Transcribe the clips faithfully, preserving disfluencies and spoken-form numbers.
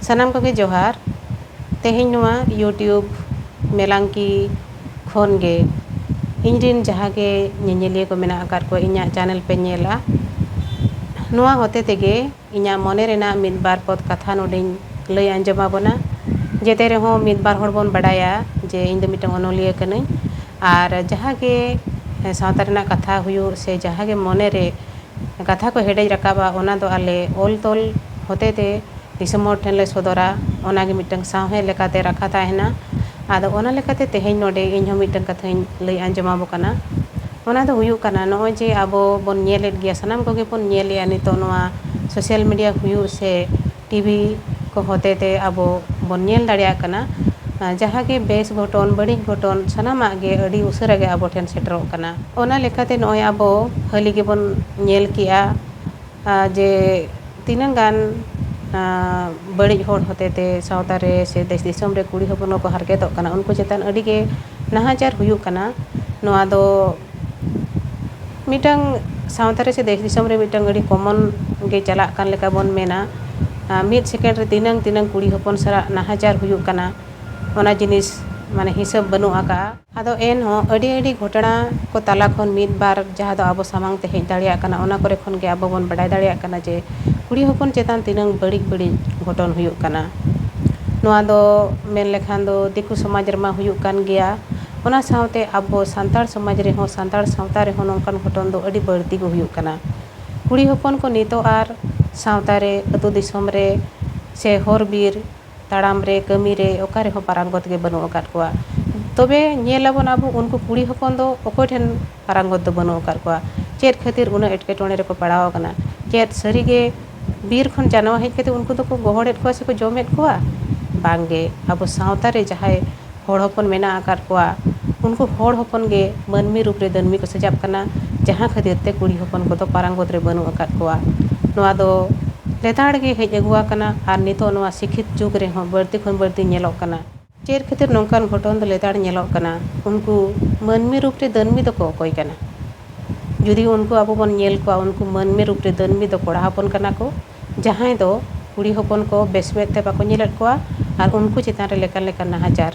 ᱥᱟᱱᱟᱢ ᱠᱚᱜᱮ ᱡᱚᱦᱟᱨ᱾ ᱛᱮᱦᱮᱧ ᱱᱚᱣᱟ YouTube ᱢᱮᱞᱟᱝᱠᱤ ᱠᱷᱚᱱ ᱜᱮ ᱤᱧ ᱨᱤᱱ ᱡᱟᱦᱟᱸ ᱜᱮ ᱧᱮᱧᱮᱞᱤᱭᱟᱹ ᱠᱚ ᱢᱮᱱᱟᱜ ᱟᱠᱟᱫ ᱠᱚᱣᱟ, ᱤᱧᱟᱹᱜ ᱪᱮᱱᱮᱞ ᱯᱮ ᱧᱮᱞᱟ, ᱱᱚᱣᱟ ᱦᱚᱛᱮ ᱛᱮᱜᱮ ᱤᱧᱟᱹᱜ ᱢᱚᱱᱮ ᱨᱮᱱᱟᱜ ᱢᱤᱫ ᱵᱟᱨ ᱯᱚᱫ ᱠᱟᱛᱷᱟ ᱱᱚᱰᱮᱧ ᱞᱟᱹᱭ ᱟᱸᱡᱚᱢ ᱟᱵᱚᱱᱟ᱾ ᱡᱮᱛᱮ ᱨᱮᱦᱚᱸ ᱢᱤᱫ ᱵᱟᱨ ᱦᱚᱲ ᱵᱚᱱ ᱵᱟᱰᱟᱭᱟ ᱡᱮ ᱤᱧ ᱫᱚ ᱢᱤᱫᱴᱟᱝ ᱚᱱᱚᱞᱤᱭᱟᱹ ᱠᱟᱹᱱᱟᱹᱧ, ᱟᱨ ᱡᱟᱦᱟᱸ ᱜᱮ ᱥᱟᱶᱛᱟ ᱨᱮᱱᱟᱜ ᱠᱟᱛᱷᱟ ᱦᱩᱭᱩᱜ ᱥᱮ ᱡᱟᱦᱟᱸ ᱜᱮ ᱢᱚᱱᱮ ᱨᱮ ᱠᱟᱛᱷᱟ ᱠᱚ ᱦᱮᱰᱮᱡ ᱨᱟᱠᱟᱵᱼᱟ, ᱚᱱᱟ ᱫᱚ ᱟᱞᱮ ᱚᱞ ᱛᱚᱞ ᱦᱚᱛᱮ ᱛᱮ ᱫᱤᱥᱚᱢ ᱦᱚᱲ ᱴᱷᱮᱱ ᱞᱮ ᱥᱚᱫᱚᱨᱟ᱾ ᱚᱱᱟ ᱜᱮ ᱢᱤᱫᱴᱟᱝ ᱥᱟᱶᱦᱮᱫ ᱞᱮᱠᱟᱛᱮ ᱨᱟᱠᱷᱟ ᱛᱟᱦᱮᱱᱟ᱾ ᱟᱫᱚ ᱚᱱᱟ ᱞᱮᱠᱟᱛᱮ ᱛᱮᱦᱮᱧ ᱱᱚᱰᱮ ᱤᱧ ᱦᱚᱸ ᱢᱤᱫᱴᱟᱝ ᱠᱟᱛᱷᱟᱧ ᱞᱟᱹᱭ ᱟᱸᱡᱚᱢ ᱟᱵᱚ ᱠᱟᱱᱟ᱾ ᱚᱱᱟ ᱫᱚ ᱦᱩᱭᱩᱜ ᱠᱟᱱᱟ, ᱱᱚᱜᱼᱚᱭ ᱡᱮ ᱟᱵᱚ ᱵᱚᱱ ᱧᱮᱞᱮᱫ ᱜᱮᱭᱟ, ᱥᱟᱱᱟᱢ ᱠᱚᱜᱮ ᱵᱚᱱ ᱧᱮᱞᱮᱫᱼᱟ ᱱᱤᱛᱚᱜ ᱱᱚᱣᱟ ᱥᱳᱥᱟᱞ ᱢᱤᱰᱤᱭᱟ ᱦᱩᱭᱩᱜ ᱥᱮ ᱴᱤᱵᱷᱤ ᱠᱚ ᱦᱚᱛᱮ ᱛᱮ ᱟᱵᱚ ᱵᱚᱱ ᱧᱮᱞ ᱫᱟᱲᱮᱭᱟᱜ ᱠᱟᱱᱟ᱾ ᱟᱨ ᱡᱟᱦᱟᱸ ᱜᱮ ᱵᱮᱥ ᱜᱷᱚᱴᱚᱱ, ᱵᱟᱹᱲᱤᱡ ᱜᱷᱚᱴᱚᱱ, ᱥᱟᱱᱟᱢᱟᱜ ᱜᱮ ᱟᱹᱰᱤ ᱩᱥᱟᱹᱨᱟ ᱜᱮ ᱟᱵᱚ ᱴᱷᱮᱱ ᱥᱮᱴᱮᱨᱚᱜ ᱠᱟᱱᱟ᱾ ᱚᱱᱟ ᱞᱮᱠᱟᱛᱮ ᱱᱚᱜᱼᱚᱭ ᱟᱵᱚ ᱦᱟᱹᱞᱤ ᱜᱮᱵᱚᱱ ᱧᱮᱞ ᱠᱮᱜᱼᱟ, ᱟᱨ ᱡᱮ ᱛᱤᱱᱟᱹᱝ ᱜᱟᱱ, ᱟᱨ, ᱵᱟᱹᱲᱤᱡ ᱦᱚᱲ ᱦᱚᱛᱮ ᱛᱮ ᱥᱟᱶᱛᱟ ᱨᱮ ᱥᱮ ᱫᱮᱥ ᱫᱤᱥᱚᱢ ᱨᱮ ᱠᱩᱲᱤ ᱦᱚᱯᱚᱱ ᱠᱚᱠᱚ ᱦᱟᱨᱠᱮᱛᱚᱜ ᱠᱟᱱᱟ, ᱩᱱᱠᱩ ᱪᱮᱛᱟᱱ ᱟᱹᱰᱤ ᱜᱮ ᱱᱟᱦᱟᱪᱟᱨ ᱦᱩᱭᱩᱜ ᱠᱟᱱᱟ᱾ ᱱᱚᱣᱟ ᱫᱚ ᱢᱤᱫᱴᱟᱝ ᱥᱟᱶᱛᱟ ᱨᱮ ᱥᱮ ᱫᱮᱥ ᱫᱤᱥᱚᱢ ᱨᱮ ᱢᱤᱫᱴᱟᱝ ᱟᱹᱰᱤ ᱠᱚᱢᱚᱱ ᱜᱮ ᱪᱟᱞᱟᱜ ᱠᱟᱱ ᱞᱮᱠᱟ ᱵᱚᱱ ᱢᱮᱱᱟ᱾ ᱟᱨ ᱢᱤᱫ ᱥᱮᱠᱮᱱᱰ ᱨᱮ ᱛᱤᱱᱟᱹᱝ ᱛᱤᱱᱟᱹᱝ ᱠᱩᱲᱤ ᱦᱚᱯᱚᱱ ᱥᱟᱞᱟᱜ ᱱᱟᱦᱟᱪᱟᱨ ᱦᱩᱭᱩᱜ ᱠᱟᱱᱟ, ᱚᱱᱟ ᱡᱤᱱᱤᱥ ᱢᱟᱱᱮ ᱦᱤᱥᱟᱹᱵ ᱵᱟᱹᱱᱩᱜ ᱟᱠᱟᱜᱼᱟ᱾ ᱟᱫᱚ ᱮᱱᱦᱚᱸ ᱟᱹᱰᱤ ᱟᱹᱰᱤ ᱜᱷᱚᱴᱚᱱᱟ ᱠᱚ ᱛᱟᱞᱟ ᱠᱷᱚᱱ ᱢᱤᱫ ᱵᱟᱨ ᱡᱟᱦᱟᱸ ᱫᱚ ᱟᱵᱚ ᱥᱟᱢᱟᱝ ᱛᱮ ᱦᱮᱡ ᱫᱟᱲᱮᱭᱟᱜ ᱠᱟᱱᱟ, ᱚᱱᱟ ᱠᱚᱨᱮ ᱠᱷᱚᱱ ᱜᱮ ᱟᱵᱚ ᱵᱚᱱ ᱵᱟᱰᱟᱭ ᱫᱟᱲᱮᱭᱟᱜ ᱠᱟᱱᱟ ᱡᱮ ᱠᱩᱲᱤ ᱦᱚᱯᱚᱱ ᱪᱮᱛᱟᱱ ᱛᱤᱱᱟᱹᱝ ᱵᱟᱹᱲᱤᱡ ᱵᱟᱹᱲᱤᱡ ᱜᱷᱚᱴᱚᱱ ᱦᱩᱭᱩᱜ ᱠᱟᱱᱟ᱾ ᱱᱚᱣᱟ ᱫᱚ ᱢᱮᱱ ᱞᱮᱠᱷᱟᱱ ᱫᱚ ᱫᱤᱠᱩ ᱥᱚᱢᱟᱡᱽ ᱨᱮᱢᱟ ᱦᱩᱭᱩᱜ ᱠᱟᱱ ᱜᱮᱭᱟ, ᱚᱱᱟ ᱥᱟᱶᱛᱮ ᱟᱵᱚ ᱥᱟᱱᱛᱟᱲ ᱥᱚᱢᱟᱡᱽ ᱨᱮᱦᱚᱸ, ᱥᱟᱱᱛᱟᱲ ᱥᱟᱶᱛᱟ ᱨᱮᱦᱚᱸ ᱱᱚᱝᱠᱟᱱ ᱜᱷᱚᱴᱚᱱ ᱫᱚ ᱟᱹᱰᱤ ᱵᱟᱹᱲᱛᱤ ᱜᱮ ᱦᱩᱭᱩᱜ ᱠᱟᱱᱟ᱾ ᱠᱩᱲᱤ ᱦᱚᱯᱚᱱ ᱠᱚ ᱱᱤᱛᱚᱜ ᱟᱨ ᱥᱟᱶᱛᱟ ᱨᱮ, ᱟᱹᱛᱩ ᱫᱤᱥᱚᱢ ᱨᱮ ᱥᱮ ᱦᱚᱨ ᱵᱤᱨ ᱛᱟᱲᱟᱢ ᱨᱮ, ᱠᱟᱹᱢᱤ ᱨᱮ, ᱚᱠᱟ ᱨᱮᱦᱚᱸ ᱯᱟᱨᱟᱝᱜᱚᱛ ᱜᱮ ᱵᱟᱹᱱᱩᱜ ᱟᱠᱟᱫ ᱠᱚᱣᱟ᱾ ᱛᱚᱵᱮ ᱧᱮᱞ ᱟᱵᱚᱱ ᱟᱵᱚ, ᱩᱱᱠᱩ ᱠᱩᱲᱤ ᱦᱚᱯᱚᱱ ᱫᱚ ᱚᱠᱚᱭ ᱴᱷᱮᱱ ᱯᱟᱨᱟᱝᱜᱚᱛ ᱫᱚ ᱵᱟᱹᱱᱩᱜ ᱟᱠᱟᱫ ᱠᱚᱣᱟ᱾ ᱪᱮᱫ ᱠᱷᱟᱹᱛᱤᱨ ᱩᱱᱟᱹᱜ ᱮᱴᱠᱮᱴᱚᱬᱮ ᱨᱮᱠᱚ ᱯᱟᱲᱟᱣ ᱟᱠᱟᱱᱟ? ᱪᱮᱫ ᱥᱟᱹᱨᱤᱜᱮ ᱵᱤᱨ ᱠᱷᱚᱱ ᱡᱟᱱᱣᱟ ᱦᱮᱡ ᱠᱟᱛᱮ ᱩᱱᱠᱩ ᱫᱚᱠᱚ ᱜᱚᱦᱚᱲᱮᱫ ᱠᱚᱣᱟ ᱥᱮᱠᱚ ᱡᱚᱢᱮᱫ ᱠᱚᱣᱟ? ᱵᱟᱝᱜᱮ, ᱟᱵᱚ ᱥᱟᱶᱛᱟ ᱨᱮ ᱡᱟᱦᱟᱸᱭ ᱦᱚᱲ ᱦᱚᱯᱚᱱ ᱢᱮᱱᱟᱜ ᱟᱠᱟᱫ ᱠᱚᱣᱟ, ᱩᱱᱠᱩ ᱦᱚᱲ ᱦᱚᱯᱚᱱ ᱜᱮ ᱢᱟᱹᱱᱢᱤ ᱨᱩᱯ ᱨᱮ ᱫᱟᱹᱱᱢᱤ ᱠᱚ ᱥᱟᱡᱟᱜ ᱠᱟᱱᱟ, ᱡᱟᱦᱟᱸ ᱠᱷᱟᱹᱛᱤᱨ ᱛᱮ ᱠᱩᱲᱤ ᱦᱚᱯᱚᱱ ᱠᱚᱫᱚ ᱯᱟᱨᱟᱝᱜᱚᱛ ᱨᱮ ᱵᱟᱹᱱᱩᱜ ᱟᱠᱟᱫ ᱠᱚᱣᱟ᱾ ᱱᱚᱣᱟ ᱫᱚ ᱞᱮᱛᱟᱲ ᱜᱮ ᱦᱮᱡ ᱟᱹᱜᱩ ᱟᱠᱟᱱᱟ ᱟᱨ ᱱᱤᱛᱚᱜ ᱱᱚᱣᱟ ᱥᱤᱠᱷᱤᱛ ᱡᱩᱜᱽ ᱨᱮᱦᱚᱸ ᱵᱟᱹᱲᱛᱤ ᱠᱷᱚᱱ ᱵᱟᱹᱲᱛᱤ ᱧᱮᱞᱚᱜ ᱠᱟᱱᱟ᱾ ᱪᱮᱫ ᱠᱷᱟᱹᱛᱤᱨ ᱱᱚᱝᱠᱟᱱ ᱜᱷᱚᱴᱚᱱ ᱫᱚ ᱞᱮᱛᱟᱲ ᱧᱮᱞᱚᱜ ᱠᱟᱱᱟ? ᱩᱱᱠᱩ ᱢᱟᱹᱱᱢᱤ ᱨᱩᱯ ᱨᱮ ᱫᱟᱹᱱᱢᱤ ᱫᱚᱠᱚ ᱚᱠᱚᱭ ᱠᱟᱱᱟ? ᱡᱩᱫᱤ ᱩᱱᱠᱩ ᱟᱵᱚ ᱵᱚᱱ ᱧᱮᱞ ᱠᱚᱣᱟ, ᱩᱱᱠᱩ ᱢᱟᱹᱱᱢᱤ ᱨᱩᱯ ᱨᱮ ᱫᱟᱹᱱᱢᱤ ᱫᱚ ᱠᱚᱲᱟ ᱦᱚᱯᱚᱱ ᱠᱟᱱᱟ ᱠᱚ, ᱡᱟᱦᱟᱸᱭ ᱫᱚ ᱠᱩᱲᱤ ᱦᱚᱯᱚᱱ ᱠᱚ ᱵᱮᱥ ᱢᱮᱫ ᱛᱮ ᱵᱟᱠᱚ ᱧᱮᱞᱮᱫ ᱠᱚᱣᱟ ᱟᱨ ᱩᱱᱠᱩ ᱪᱮᱛᱟᱱ ᱨᱮ ᱞᱮᱠᱟᱱ ᱞᱮᱠᱟᱱ ᱱᱟᱦᱟᱪᱟᱨ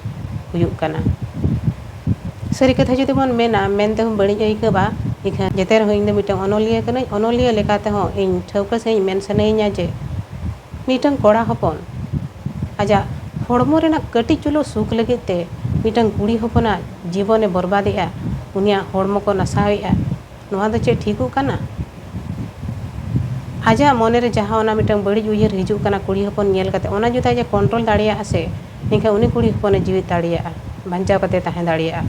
ᱦᱩᱭᱩᱜ ᱠᱟᱱᱟ᱾ ᱥᱟᱹᱨᱤ ᱠᱟᱛᱷᱟ ᱡᱩᱫᱤ ᱵᱚᱱ ᱢᱮᱱᱟ, ᱢᱮᱱ ᱛᱮᱦᱚᱸ ᱵᱟᱹᱲᱤᱡ ᱟᱹᱭᱠᱟᱹᱜᱼᱟ, ᱤᱠᱷᱟᱹᱱ ᱡᱮᱛᱮ ᱨᱮᱦᱚᱸ ᱤᱧ ᱫᱚ ᱢᱤᱫᱴᱟᱝ ᱚᱱᱚᱞᱤᱭᱟᱹ ᱠᱟᱹᱱᱟᱹᱧ᱾ ᱚᱱᱚᱞᱤᱭᱟᱹ ᱞᱮᱠᱟ ᱛᱮᱦᱚᱸ ᱤᱧ ᱴᱷᱟᱹᱣᱠᱟᱹ ᱥᱟᱺᱦᱤᱡ ᱢᱮᱱ ᱥᱟᱱᱟᱭᱤᱧᱟ ᱡᱮ ᱢᱤᱫᱴᱟᱝ ᱠᱚᱲᱟ ᱦᱚᱯᱚᱱ ᱟᱡᱟᱜ ᱦᱚᱲᱢᱚ ᱨᱮᱱᱟᱜ ᱠᱟᱹᱴᱤᱡ ᱪᱩᱞᱩ ᱥᱩᱠ ᱞᱟᱹᱜᱤᱫ ᱛᱮ ᱢᱤᱫᱴᱟᱝ ᱠᱩᱲᱤ ᱦᱚᱯᱚᱱᱟᱜ ᱡᱤᱵᱚᱱᱮ ᱵᱚᱨᱵᱟᱫᱮᱜᱼᱟ, ᱩᱱᱤᱭᱟᱜ ᱦᱚᱲᱢᱚ ᱠᱚ ᱱᱟᱥᱟᱣᱮᱜᱼᱟ, ᱱᱚᱣᱟ ᱫᱚ ᱪᱮᱫ ᱴᱷᱤᱠᱚᱜ ᱠᱟᱱᱟ? ᱟᱡᱟᱜ ᱢᱚᱱᱮ ᱨᱮ ᱡᱟᱦᱟᱸ ᱚᱱᱟ ᱢᱤᱫᱴᱟᱝ ᱵᱟᱹᱲᱤᱡ ᱩᱭᱦᱟᱹᱨ ᱦᱤᱡᱩᱜ ᱠᱟᱱᱟ ᱠᱩᱲᱤ ᱦᱚᱯᱚᱱ ᱧᱮᱞ ᱠᱟᱛᱮ, ᱚᱱᱟ ᱡᱩᱫᱤ ᱟᱡ ᱮ ᱠᱚᱱᱴᱨᱳᱞ ᱫᱟᱲᱮᱭᱟᱜᱼᱟ ᱥᱮ, ᱮᱱᱠᱷᱟᱱ ᱩᱱᱤ ᱠᱩᱲᱤ ᱦᱚᱯᱚᱱᱮ ᱡᱤᱣᱮᱫ ᱫᱟᱲᱮᱭᱟᱜᱼᱟ, ᱵᱟᱧᱪᱟᱣ ᱠᱟᱛᱮ ᱛᱟᱦᱮᱸ ᱫᱟᱲᱮᱭᱟᱜᱼᱟ᱾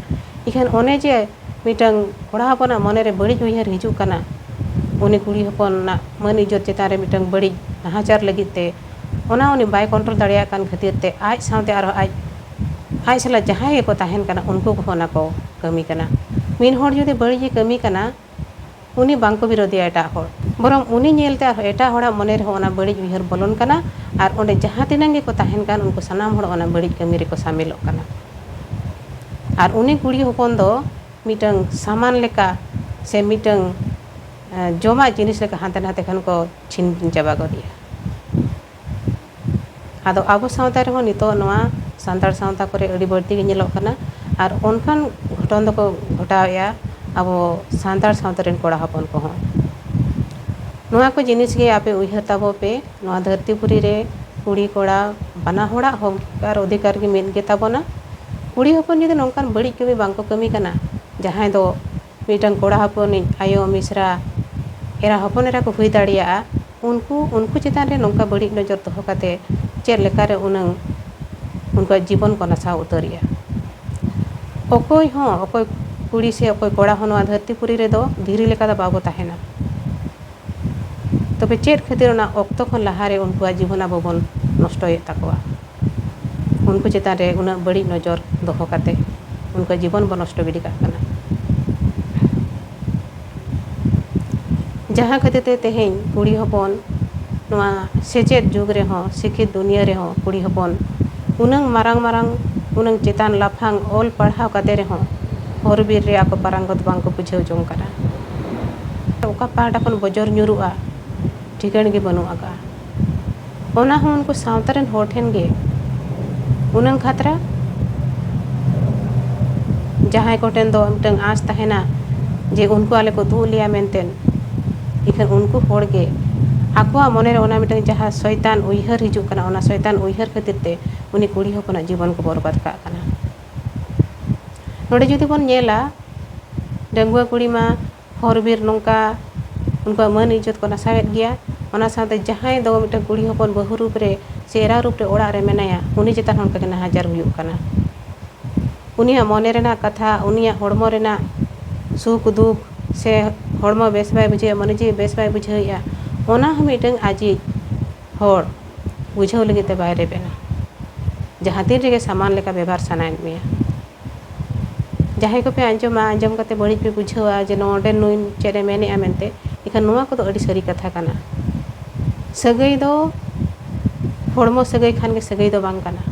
ᱮᱱᱠᱷᱟᱱ ᱚᱱᱮ ᱡᱮ ᱢᱤᱫᱴᱟᱝ ᱠᱚᱲᱟ ᱦᱚᱯᱚᱱᱟᱜ ᱢᱚᱱᱮ ᱨᱮ ᱵᱟᱹᱲᱤᱡ ᱩᱭᱦᱟᱹᱨ ᱦᱤᱡᱩᱜ ᱠᱟᱱᱟ, ᱩᱱᱤ ᱠᱩᱲᱤ ᱦᱚᱯᱚᱱᱟᱜ ᱢᱟᱹᱱ ᱤᱡᱽᱡᱚᱛ ᱪᱮᱛᱟᱱ ᱨᱮ ᱢᱤᱫᱴᱟᱝ ᱵᱟᱹᱲᱤᱡ ᱱᱟᱦᱟᱪᱟᱨ ᱞᱟᱹᱜᱤᱫ ᱛᱮ, ᱚᱱᱟ ᱩᱱᱤ ᱵᱟᱭ ᱠᱚᱱᱴᱨᱳᱞ ᱫᱟᱲᱮᱭᱟᱜ ᱠᱟᱱ ᱠᱷᱟᱹᱛᱤᱨ ᱛᱮ ᱟᱡ ᱥᱟᱶᱛᱮ ᱟᱨᱦᱚᱸ ᱟᱡ, ᱟᱡ ᱥᱟᱞᱟᱜ ᱡᱟᱦᱟᱸᱭ ᱜᱮᱠᱚ ᱛᱟᱦᱮᱱ ᱠᱟᱱᱟ, ᱩᱱᱠᱩ ᱠᱚᱦᱚᱸ ᱚᱱᱟ ᱠᱚ ᱠᱟᱹᱢᱤ ᱠᱟᱱᱟ᱾ ᱢᱤᱫ ᱦᱚᱲ ᱡᱩᱫᱤ ᱵᱟᱹᱲᱤᱡ ᱮ ᱠᱟᱹᱢᱤ ᱠᱟᱱᱟ, ᱩᱱᱤ ᱵᱟᱝ ᱠᱚ ᱵᱤᱨᱳᱫᱷᱤᱭᱟ ᱮᱴᱟᱜ ᱦᱚᱲ, ᱵᱚᱨᱚᱝ ᱩᱱᱤ ᱧᱮᱞᱛᱮ ᱟᱨᱦᱚᱸ ᱮᱴᱟᱜ ᱦᱚᱲᱟᱜ ᱢᱚᱱᱮ ᱨᱮᱦᱚᱸ ᱚᱱᱟ ᱵᱟᱹᱲᱤᱡ ᱩᱭᱦᱟᱹᱨ ᱵᱚᱞᱚᱱ ᱠᱟᱱᱟ᱾ ᱟᱨ ᱚᱸᱰᱮ ᱡᱟᱦᱟᱸ ᱛᱤᱱᱟᱹᱜ ᱜᱮᱠᱚ ᱛᱟᱦᱮᱱ ᱠᱟᱱ, ᱩᱱᱠᱩ ᱥᱟᱱᱟᱢ ᱦᱚᱲ ᱚᱱᱟ ᱵᱟᱹᱲᱤᱡ ᱠᱟᱹᱢᱤ ᱨᱮᱠᱚ ᱥᱟᱢᱤᱞᱚᱜ ᱠᱟᱱᱟ᱾ ᱟᱨ ᱩᱱᱤ ᱠᱩᱲᱤ ᱦᱚᱯᱚᱱ ᱫᱚ ᱢᱤᱫᱴᱟᱝ ᱥᱟᱢᱟᱱ ᱞᱮᱠᱟ ᱥᱮ ᱢᱤᱫᱴᱟᱝ, ᱮ, ᱡᱚᱢᱟᱜ ᱡᱤᱱᱤᱥ ᱞᱮᱠᱟ ᱦᱟᱱᱛᱮ ᱱᱟᱛᱮ ᱠᱷᱚᱱ ᱠᱚ ᱪᱷᱤᱱ ᱪᱟᱵᱟ ᱜᱚᱫ ᱮᱭᱟ᱾ ᱟᱫᱚ ᱟᱵᱚ ᱥᱟᱶᱛᱟ ᱨᱮᱦᱚᱸ ᱱᱤᱛᱚᱜ ᱱᱚᱣᱟ ᱥᱟᱱᱛᱟᱲ ᱥᱟᱶᱛᱟ ᱠᱚᱨᱮ ᱟᱹᱰᱤ ᱵᱟᱹᱲᱛᱤ ᱜᱮ ᱧᱮᱞᱚᱜ ᱠᱟᱱᱟ᱾ ᱟᱨ ᱚᱱᱠᱟᱱ ᱜᱷᱚᱴᱚᱱ ᱫᱚᱠᱚ ᱜᱷᱚᱴᱟᱣᱮᱫᱼᱟ ᱟᱵᱚ ᱥᱟᱱᱛᱟᱲ ᱥᱟᱶᱛᱟ ᱨᱮᱱ ᱠᱚᱲᱟ ᱦᱚᱯᱚᱱ ᱠᱚᱦᱚᱸ᱾ ᱱᱚᱣᱟ ᱠᱚ ᱡᱤᱱᱤᱥ ᱜᱮ ᱟᱯᱮ ᱩᱭᱦᱟᱹᱨ ᱛᱟᱵᱚ ᱯᱮ, ᱱᱚᱣᱟ ᱫᱷᱟᱹᱨᱛᱤ ᱯᱩᱨᱤ ᱨᱮ ᱠᱩᱲᱤ ᱠᱚᱲᱟ ᱵᱟᱱᱟ ᱦᱚᱲᱟᱜ ᱦᱚᱠ ᱟᱨ ᱚᱫᱷᱤᱠᱟᱨ ᱜᱮ ᱢᱤᱫ ᱜᱮ ᱛᱟᱵᱚᱱᱟ᱾ ᱠᱩᱲᱤ ᱦᱚᱯᱚᱱ ᱡᱩᱫᱤ ᱱᱚᱝᱠᱟᱱ ᱵᱟᱹᱲᱤᱡ ᱠᱟᱹᱢᱤ ᱵᱟᱝ ᱠᱚ ᱠᱟᱹᱢᱤ ᱠᱟᱱᱟ, ᱡᱟᱦᱟᱸᱭ ᱫᱚ ᱢᱤᱫᱴᱟᱝ ᱠᱚᱲᱟ ᱦᱚᱯᱚᱱᱤᱡ ᱟᱭᱳ, ᱢᱤᱥᱨᱟ, ᱮᱨᱟ, ᱦᱚᱯᱚᱱ ᱮᱨᱟ ᱠᱚ ᱦᱩᱭ ᱫᱟᱲᱮᱭᱟᱜᱼᱟ, ᱩᱱᱠᱩ, ᱩᱱᱠᱩ ᱪᱮᱛᱟᱱ ᱨᱮ ᱱᱚᱝᱠᱟ ᱵᱟᱹᱲᱤᱡ ᱱᱚᱡᱚᱨ ᱫᱚᱦᱚ ᱠᱟᱛᱮ ᱪᱮᱫ ᱞᱮᱠᱟᱨᱮ ᱩᱱᱟᱹᱝ ᱩᱱᱠᱩᱣᱟᱜ ᱡᱤᱵᱚᱱ ᱠᱚ ᱱᱟᱥᱟᱣ ᱩᱛᱟᱹᱨᱮᱜᱼᱟ? ᱚᱠᱚᱭ ᱦᱚᱸ, ᱚᱠᱚᱭ ᱠᱩᱲᱤ ᱥᱮ ᱚᱠᱚᱭ ᱠᱚᱲᱟ ᱦᱚᱸ ᱱᱚᱣᱟ ᱫᱷᱟᱹᱨᱛᱤ ᱯᱩᱨᱤ ᱨᱮᱫᱚ ᱫᱷᱤᱨᱤ ᱞᱮᱠᱟ ᱫᱚ ᱵᱟᱵᱚ ᱛᱟᱦᱮᱱᱟ᱾ ᱛᱚᱵᱮ ᱪᱮᱫ ᱠᱷᱟᱹᱛᱤᱨ ᱚᱱᱟ ᱚᱠᱛᱚ ᱠᱷᱚᱱ ᱞᱟᱦᱟᱨᱮ ᱩᱱᱠᱩᱣᱟᱜ ᱡᱤᱵᱚᱱ ᱟᱵᱚ ᱵᱚᱱ ᱱᱚᱥᱴᱚᱭᱮᱫ ᱛᱟᱠᱚᱣᱟ? ᱩᱱᱠᱩ ᱪᱮᱛᱟᱱ ᱨᱮ ᱩᱱᱟᱹᱜ ᱵᱟᱹᱲᱤᱡ ᱱᱚᱡᱚᱨ ᱫᱚᱦᱚ ᱠᱟᱛᱮ ᱩᱱᱠᱩᱣᱟᱜ ᱡᱤᱵᱚᱱ ᱵᱚᱱ ᱱᱚᱥᱴᱚ ᱜᱤᱰᱤ ᱠᱟᱜ ᱠᱟᱱᱟ᱾ ᱡᱟᱦᱟᱸ ᱠᱷᱟᱹᱛᱤᱨ ᱛᱮ ᱛᱮᱦᱮᱧ ᱠᱩᱲᱤ ᱦᱚᱯᱚᱱ ᱱᱚᱣᱟ ᱥᱮᱪᱮᱫ ᱡᱩᱜᱽ ᱨᱮᱦᱚᱸ, ᱥᱤᱠᱠᱷᱤᱛ ᱫᱩᱱᱤᱭᱟᱹ ᱨᱮᱦᱚᱸ ᱠᱩᱲᱤ ᱦᱚᱯᱚᱱ ᱩᱱᱟᱹᱝ ᱢᱟᱨᱟᱝ ᱢᱟᱨᱟᱝ, ᱩᱱᱟᱹᱝ ᱪᱮᱛᱟᱱ ᱞᱟᱯᱷᱟᱝ ᱚᱞ ᱯᱟᱲᱦᱟᱣ ᱠᱟᱛᱮ ᱨᱮᱦᱚᱸ ᱦᱚᱨ ᱵᱤᱨ ᱨᱮ ᱟᱠᱚ ᱯᱟᱨᱟᱝᱜᱚᱛ ᱵᱟᱝ ᱠᱚ ᱵᱩᱡᱷᱟᱹᱣ ᱡᱚᱝ ᱠᱟᱱᱟ᱾ ᱚᱠᱟ ᱯᱟᱦᱴᱟ ᱠᱷᱚᱱ ᱵᱚᱡᱚᱨ ᱧᱩᱨᱩᱜᱼᱟ, ᱴᱷᱤᱠᱟᱹᱱ ᱜᱮ ᱵᱟᱹᱱᱩᱜ ᱟᱠᱟᱫᱼᱟ᱾ ᱚᱱᱟ ᱦᱚᱸ ᱩᱱᱠᱩ ᱥᱟᱶᱛᱟ ᱨᱮᱱ ᱦᱚᱲ ᱴᱷᱮᱱ ᱜᱮ ᱩᱱᱟᱹᱝ ᱠᱷᱟᱛᱨᱟ᱾ ᱡᱟᱦᱟᱸᱭ ᱠᱚ ᱴᱷᱮᱱ ᱫᱚ ᱢᱤᱫᱴᱟᱝ ᱟᱸᱥ ᱛᱟᱦᱮᱱᱟ ᱡᱮ ᱩᱱᱠᱩ ᱟᱞᱮ ᱠᱚ ᱫᱩᱜ ᱞᱮᱭᱟ ᱢᱮᱱᱛᱮ, ᱤᱠᱷᱟᱹᱱ ᱩᱱᱠᱩ ᱦᱚᱲ ᱜᱮ ᱟᱠᱚᱣᱟᱜ ᱢᱚᱱᱮ ᱨᱮ ᱚᱱᱟ ᱢᱤᱫᱴᱟᱝ ᱡᱟᱦᱟᱸ ᱥᱚᱭᱛᱟᱱ ᱩᱭᱦᱟᱹᱨ ᱦᱤᱡᱩᱜ ᱠᱟᱱᱟ, ᱚᱱᱟ ᱥᱚᱭᱛᱟᱱ ᱩᱭᱦᱟᱹᱨ ᱠᱷᱟᱹᱛᱤᱨ ᱛᱮ ᱩᱱᱤ ᱠᱩᱲᱤ ᱦᱚᱯᱚᱱᱟᱜ ᱡᱤᱵᱚᱱ ᱠᱚ ᱵᱚᱨᱵᱟᱫ ᱠᱟᱜ ᱠᱟᱱᱟ᱾ ᱱᱚᱰᱮ ᱡᱩᱫᱤ ᱵᱚᱱ ᱧᱮᱞᱟ, ᱰᱟᱺᱜᱩᱣᱟᱹ ᱠᱩᱲᱤ ᱢᱟ ᱦᱚᱨ ᱵᱤᱨ ᱱᱚᱝᱠᱟ ᱩᱱᱠᱩᱣᱟᱜ ᱢᱟᱹᱱ ᱤᱡᱽᱡᱚᱛ ᱠᱚ ᱱᱟᱥᱟᱣᱮᱫ ᱜᱮᱭᱟ᱾ ᱚᱱᱟ ᱥᱟᱶᱛᱮ ᱡᱟᱦᱟᱸᱭ ᱫᱚ ᱢᱤᱫᱴᱟᱝ ᱠᱩᱲᱤ ᱦᱚᱯᱚᱱ ᱵᱟᱹᱦᱩ ᱨᱩᱯ ᱨᱮ ᱥᱮ ᱮᱨᱟ ᱨᱩᱯ ᱨᱮ ᱚᱲᱟᱜ ᱨᱮ ᱢᱮᱱᱟᱭᱟ, ᱩᱱᱤ ᱪᱮᱛᱟᱱ ᱦᱚᱸ ᱚᱱᱠᱟᱜᱮ ᱱᱟᱦᱟᱪᱟᱨ ᱦᱩᱭᱩᱜ ᱠᱟᱱᱟ᱾ ᱩᱱᱤᱭᱟᱜ ᱢᱚᱱᱮ ᱨᱮᱱᱟᱜ ᱠᱟᱛᱷᱟ, ᱩᱱᱤᱭᱟᱜ ᱦᱚᱲᱢᱚ ᱨᱮᱱᱟᱜ ᱥᱩᱠ ᱫᱩᱠ ᱥᱮ ᱦᱚᱲᱢᱚ ᱵᱮᱥ ᱵᱟᱭ ᱵᱩᱡᱷᱟᱹᱣᱮᱫᱼᱟ, ᱢᱚᱱᱮ ᱡᱤᱣᱤ ᱵᱮᱥ ᱵᱟᱭ ᱵᱩᱡᱷᱟᱹᱣᱮᱫᱼᱟ, ᱚᱱᱟ ᱦᱚᱸ ᱢᱤᱫᱴᱟᱝ ᱟᱡᱤᱡ ᱦᱚᱲ ᱵᱩᱡᱷᱟᱹᱣ ᱞᱟᱹᱜᱤᱫ ᱛᱮ ᱵᱟᱭ ᱨᱮᱵᱮᱱᱟ᱾ ᱡᱟᱦᱟᱸ ᱛᱤᱱ ᱨᱮᱜᱮ ᱥᱟᱢᱟᱱ ᱞᱮᱠᱟ ᱵᱮᱵᱷᱟᱨ ᱥᱟᱱᱟᱭᱮᱫ ᱢᱮᱭᱟ᱾ ᱡᱟᱦᱟᱸᱭ ᱠᱚᱯᱮ ᱟᱸᱡᱚᱢᱟ, ᱟᱸᱡᱚᱢ ᱠᱟᱛᱮ ᱵᱟᱹᱲᱤᱡ ᱯᱮ ᱵᱩᱡᱷᱟᱹᱣᱟ ᱡᱮ ᱱᱚᱰᱮ ᱱᱩᱭ ᱪᱮᱫ ᱮ ᱢᱮᱱᱮᱫᱼᱟ ᱢᱮᱱᱛᱮ, ᱮᱱᱠᱷᱟᱱ ᱱᱚᱣᱟ ᱠᱚᱫᱚ ᱟᱹᱰᱤ ᱥᱟᱹᱨᱤ ᱠᱟᱛᱷᱟ ᱠᱟᱱᱟ᱾ ᱥᱟᱹᱜᱟᱹᱭ ᱫᱚ ᱦᱚᱲᱢᱚ ᱥᱟᱹᱜᱟᱹᱭ ᱠᱷᱟᱱ ᱜᱮ ᱥᱟᱹᱜᱟᱹᱭ ᱫᱚ ᱵᱟᱝ ᱠᱟᱱᱟ᱾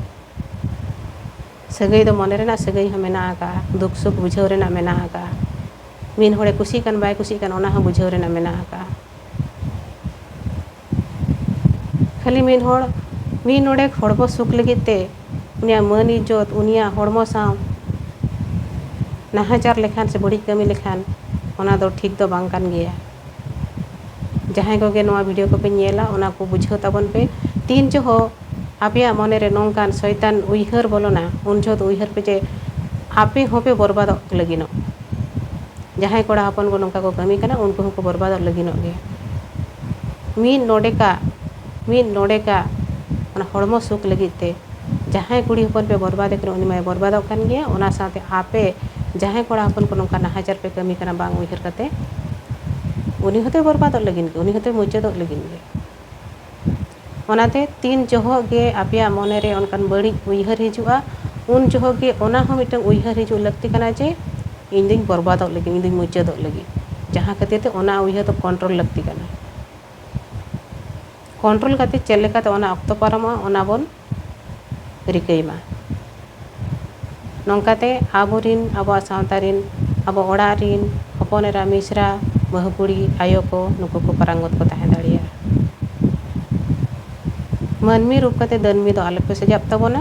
ᱥᱟᱹᱜᱟᱹᱭ ᱫᱚ ᱢᱚᱱᱮ ᱨᱮᱱᱟᱜ ᱥᱟᱹᱜᱟᱹᱭ ᱦᱚᱸ ᱢᱮᱱᱟᱜ ᱟᱠᱟᱫᱼᱟ, ᱫᱩᱠ ᱥᱩᱠ ᱵᱩᱡᱷᱟᱹᱣ ᱨᱮᱱᱟᱜ ᱢᱮᱱᱟᱜ ᱟᱠᱟᱫᱼᱟ᱾ ᱢᱤᱫ ᱦᱚᱲᱮ ᱠᱩᱥᱤᱜ ᱠᱟᱱ ᱵᱟᱭ ᱠᱩᱥᱤᱜ ᱠᱟᱱ, ᱚᱱᱟ ᱦᱚᱸ ᱵᱩᱡᱷᱟᱹᱣ ᱨᱮᱱᱟᱜ ᱢᱮᱱᱟᱜ ᱟᱠᱟᱫᱼᱟ᱾ ᱠᱷᱟᱹᱞᱤ ᱢᱤᱫ ᱦᱚᱲ ᱢᱤᱫ ᱱᱚᱰᱮᱠ ᱦᱚᱲᱢᱚ ᱥᱩᱠ ᱞᱟᱹᱜᱤᱫ ᱛᱮ ᱩᱱᱤᱭᱟᱜ ᱢᱟᱹᱱ ᱤᱡᱽᱡᱚᱛ, ᱩᱱᱤᱭᱟᱜ ᱦᱚᱲᱢᱚ ᱥᱟᱶ ᱱᱟᱦᱟᱪᱟᱨ ᱞᱮᱠᱷᱟᱱ ᱥᱮ ᱵᱟᱹᱲᱤᱡ ᱠᱟᱹᱢᱤ ᱞᱮᱠᱷᱟᱱ, ᱚᱱᱟ ᱫᱚ ᱴᱷᱤᱠ ᱫᱚ ᱵᱟᱝ ᱠᱟᱱ ᱜᱮᱭᱟ᱾ ᱡᱟᱦᱟᱸᱭ ᱠᱚᱜᱮ ᱱᱚᱣᱟ ᱵᱷᱤᱰᱤᱭᱳ ᱠᱚᱯᱮ ᱧᱮᱞᱟ, ᱚᱱᱟ ᱠᱚ ᱵᱩᱡᱷᱟᱹᱣ ᱛᱟᱵᱚᱱ ᱯᱮ᱾ ᱛᱤᱱ ᱡᱚᱦᱚᱜ ᱟᱯᱮᱭᱟᱜ ᱢᱚᱱᱮ ᱨᱮ ᱱᱚᱝᱠᱟᱱ ᱥᱚᱭᱛᱟᱱ ᱩᱭᱦᱟᱹᱨ ᱵᱚᱞᱚᱱᱟ, ᱩᱱ ᱡᱚᱦᱚᱜ ᱫᱚ ᱩᱭᱦᱟᱹᱨ ᱯᱮ ᱡᱮ ᱟᱯᱮ ᱦᱚᱸᱯᱮ ᱵᱚᱨᱵᱟᱫᱚᱜ ᱞᱟᱹᱜᱤᱫᱚᱜ᱾ ᱡᱟᱦᱟᱸᱭ ᱠᱚᱲᱟ ᱦᱚᱯᱚᱱ ᱠᱚ ᱱᱚᱝᱠᱟ ᱠᱚ ᱠᱟᱹᱢᱤ ᱠᱟᱱᱟ, ᱩᱱᱠᱩ ᱦᱚᱸᱠᱚ ᱵᱚᱨᱵᱟᱫᱚᱜ ᱞᱟᱹᱜᱤᱫᱚᱜ ᱜᱮᱭᱟ᱾ ᱢᱤᱫ ᱱᱚᱰᱮᱠᱟᱜ ᱢᱤᱫ ᱱᱚᱰᱮᱠᱟᱜ ᱚᱱᱟ ᱦᱚᱲᱢᱚ ᱥᱩᱠ ᱞᱟᱹᱜᱤᱫ ᱛᱮ ᱡᱟᱦᱟᱸᱭ ᱠᱩᱲᱤ ᱦᱚᱯᱚᱱ ᱯᱮ ᱵᱚᱨᱵᱟᱫᱮ ᱠᱟᱱᱟ, ᱩᱱᱤ ᱢᱟᱭ ᱵᱚᱨᱵᱟᱫᱚᱜ ᱠᱟᱱ ᱜᱮᱭᱟ᱾ ᱚᱱᱟ ᱥᱟᱶᱛᱮ ᱟᱯᱮ ᱡᱟᱦᱟᱸᱭ ᱠᱚᱲᱟ ᱦᱚᱯᱚᱱ ᱠᱚ ᱱᱚᱝᱠᱟ ᱱᱟᱦᱟᱪᱟᱨ ᱯᱮ ᱠᱟᱹᱢᱤ ᱠᱟᱱᱟ ᱵᱟᱝ ᱩᱭᱦᱟᱹᱨ ᱠᱟᱛᱮ, ᱩᱱᱤ ᱦᱚᱸᱛᱚᱭ ᱵᱚᱨᱵᱟᱫᱚᱜ ᱞᱟᱹᱜᱤᱫ ᱜᱮ, ᱩᱱᱤ ᱦᱚᱸᱛᱚᱭ ᱢᱩᱪᱟᱹᱫᱚᱜ ᱞᱟᱹᱜᱤᱫ ᱜᱮ᱾ ᱚᱱᱟᱛᱮ ᱛᱤᱱ ᱡᱚᱦᱚᱜ ᱜᱮ ᱟᱯᱮᱭᱟᱜ ᱢᱚᱱᱮ ᱨᱮ ᱚᱱᱠᱟᱱ ᱵᱟᱹᱲᱤᱡ ᱩᱭᱦᱟᱹᱨ ᱦᱤᱡᱩᱜᱼᱟ, ᱩᱱ ᱡᱚᱦᱚᱜ ᱜᱮ ᱚᱱᱟ ᱦᱚᱸ ᱢᱤᱫᱴᱟᱝ ᱩᱭᱦᱟᱹᱨ ᱦᱤᱡᱩᱜ ᱞᱟᱹᱠᱛᱤ ᱠᱟᱱᱟ ᱡᱮ ᱤᱧ ᱫᱩᱧ ᱵᱚᱨᱵᱟᱫᱚᱜ ᱞᱟᱹᱜᱤᱫ, ᱤᱧ ᱫᱩᱧ ᱢᱩᱪᱟᱹᱫᱚᱜ ᱞᱟᱹᱜᱤᱫ, ᱡᱟᱦᱟᱸ ᱠᱷᱟᱹᱛᱤᱨ ᱛᱮ ᱚᱱᱟ ᱩᱭᱦᱟᱹᱨ ᱫᱚ ᱠᱚᱱᱴᱨᱳᱞ ᱞᱟᱹᱠᱛᱤ ᱠᱟᱱᱟ᱾ ᱠᱚᱱᱴᱨᱳᱞ ᱠᱟᱛᱮ ᱪᱮᱫ ᱞᱮᱠᱟᱛᱮ ᱚᱱᱟ ᱚᱠᱛᱚ ᱯᱟᱨᱚᱢᱚᱜᱼᱟ, ᱚᱱᱟ ᱵᱚᱱ ᱨᱤᱠᱟᱹᱭ ᱢᱟ᱾ ᱱᱚᱝᱠᱟᱛᱮ ᱟᱵᱚᱨᱤᱱ, ᱟᱵᱚᱣᱟᱜ ᱥᱟᱶᱛᱟ ᱨᱤᱱ, ᱟᱵᱚ ᱚᱲᱟᱜ ᱨᱤᱱ ᱦᱚᱯᱚᱱ ᱮᱨᱟ, ᱢᱤᱥᱨᱟ, ᱵᱟᱹᱦᱩ ᱠᱩᱲᱤ, ᱟᱭᱳ ᱠᱚ, ᱱᱩᱠᱩ ᱠᱚ ᱯᱟᱨᱟᱝᱜᱚᱛ ᱠᱚ ᱛᱟᱦᱮᱸ ᱫᱟᱲᱮᱭᱟᱜᱼᱟ᱾ ᱢᱟᱹᱱᱢᱤ ᱨᱩᱯ ᱠᱟᱛᱮ ᱫᱟᱹᱱᱢᱤ ᱫᱚ ᱟᱞᱚᱯᱮ ᱥᱟᱡᱟᱜ ᱛᱟᱵᱚᱱᱟ᱾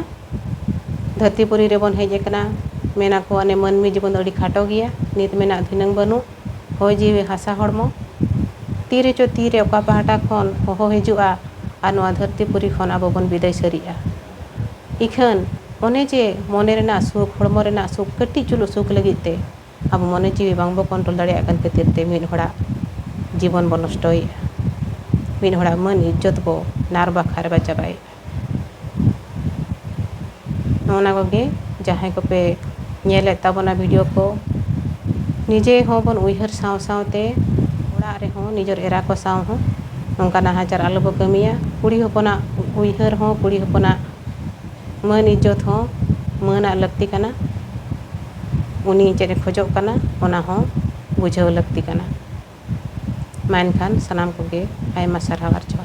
ᱫᱷᱟᱹᱨᱛᱤ ᱯᱩᱨᱤ ᱨᱮᱵᱚᱱ ᱦᱮᱡ ᱟᱠᱟᱱᱟ, ᱢᱮᱱᱟᱠᱚ ᱚᱱᱮ ᱢᱟᱹᱱᱢᱤ ᱡᱤᱵᱚᱱ ᱫᱚ ᱟᱹᱰᱤ ᱠᱷᱟᱴᱚ ᱜᱮᱭᱟ, ᱱᱤᱛ ᱢᱮᱱᱟᱜ ᱫᱷᱤᱱᱟᱹᱝ ᱵᱟᱹᱱᱩᱜ, ᱦᱚᱭ ᱡᱤᱣᱤ ᱦᱟᱥᱟ ᱦᱚᱲᱢᱚ᱾ ᱛᱤ ᱨᱮᱪᱚ ᱛᱤ ᱨᱮ ᱚᱠᱟ ᱯᱟᱦᱴᱟ ᱠᱷᱚᱱ ᱦᱚᱦᱚ ᱦᱤᱡᱩᱜᱼᱟ ᱟᱨ ᱱᱚᱣᱟ ᱫᱷᱟᱹᱨᱛᱤ ᱯᱩᱨᱤ ᱠᱷᱚᱱ ᱟᱵᱚ ᱵᱚᱱ ᱵᱤᱫᱟᱹᱭ ᱥᱟᱹᱨᱤᱜᱼᱟ᱾ ᱤᱠᱷᱟᱹᱱ ᱚᱱᱮ ᱡᱮ ᱢᱚᱱᱮ ᱨᱮᱱᱟᱜ ᱥᱩᱠ, ᱦᱚᱲᱢᱚ ᱨᱮᱱᱟᱜ ᱥᱩᱠ, ᱠᱟᱹᱴᱤᱡ ᱪᱩᱞᱩᱜ ᱥᱩᱠ ᱞᱟᱹᱜᱤᱫ ᱛᱮ ᱟᱵᱚ ᱢᱚᱱᱮ ᱡᱤᱣᱤ ᱵᱟᱝ ᱵᱚ control ᱫᱟᱲᱮᱭᱟᱜ ᱠᱟᱱ ᱠᱷᱟᱹᱛᱤᱨ ᱛᱮ ᱢᱤᱫ ᱦᱚᱲᱟᱜ ᱡᱤᱵᱚᱱ ᱵᱚ ᱱᱚᱥᱴᱚᱭᱮᱫᱼᱟ, ᱢᱤᱫ ᱦᱚᱲᱟᱜ ᱢᱟᱹᱱ ᱤᱡᱽᱡᱚᱛ ᱵᱚ ᱱᱟᱨ ᱵᱟᱠᱷᱟᱨ ᱵᱟ ᱪᱟᱵᱟᱭᱮᱫᱼᱟ᱾ ᱱᱚᱜᱼᱚ ᱱᱟ ᱠᱚᱜᱮ ᱡᱟᱦᱟᱸᱭ ᱠᱚᱯᱮ ᱧᱮᱞᱮᱫ ᱛᱟᱵᱚᱱᱟ video ᱠᱚ, ᱱᱤᱡᱮ ᱦᱚᱸᱵᱚᱱ ᱩᱭᱦᱟᱹᱨ ᱥᱟᱶ ᱥᱟᱶᱛᱮ ᱚᱲᱟᱜ ᱨᱮᱦᱚᱸ ᱱᱤᱡᱮᱨ ᱮᱨᱟ ᱠᱚ ᱥᱟᱶ ᱦᱚᱸ ᱱᱚᱝᱠᱟ ᱱᱟᱦᱟᱪᱟᱨ ᱟᱞᱚ ᱵᱚ ᱠᱟᱹᱢᱤᱭᱟ᱾ ᱠᱩᱲᱤ ᱦᱚᱯᱚᱱᱟᱜ ᱩᱭᱦᱟᱹᱨ ᱦᱚᱸ, ᱠᱩᱲᱤ ᱦᱚᱯᱚᱱᱟᱜ ᱢᱟᱹᱱ ᱤᱡᱽᱡᱚᱛ ᱦᱚᱸ ᱢᱟᱹᱱᱟᱜ ᱞᱟᱹᱠᱛᱤ ᱠᱟᱱᱟ, ᱩᱱᱤ ᱪᱮᱫ ᱮ ᱠᱷᱚᱡᱚᱜ ᱠᱟᱱᱟ ᱚᱱᱟ ᱦᱚᱸ ᱵᱩᱡᱷᱟᱹᱣ ᱞᱟᱹᱠᱛᱤ ᱠᱟᱱᱟ᱾ ᱢᱟ ᱮᱱᱠᱷᱟᱱ ᱥᱟᱱᱟᱢ ᱠᱚᱜᱮ ᱟᱭᱢᱟ ᱥᱟᱨᱦᱟᱣ ᱟᱨ ᱡᱚᱦᱟᱨ᱾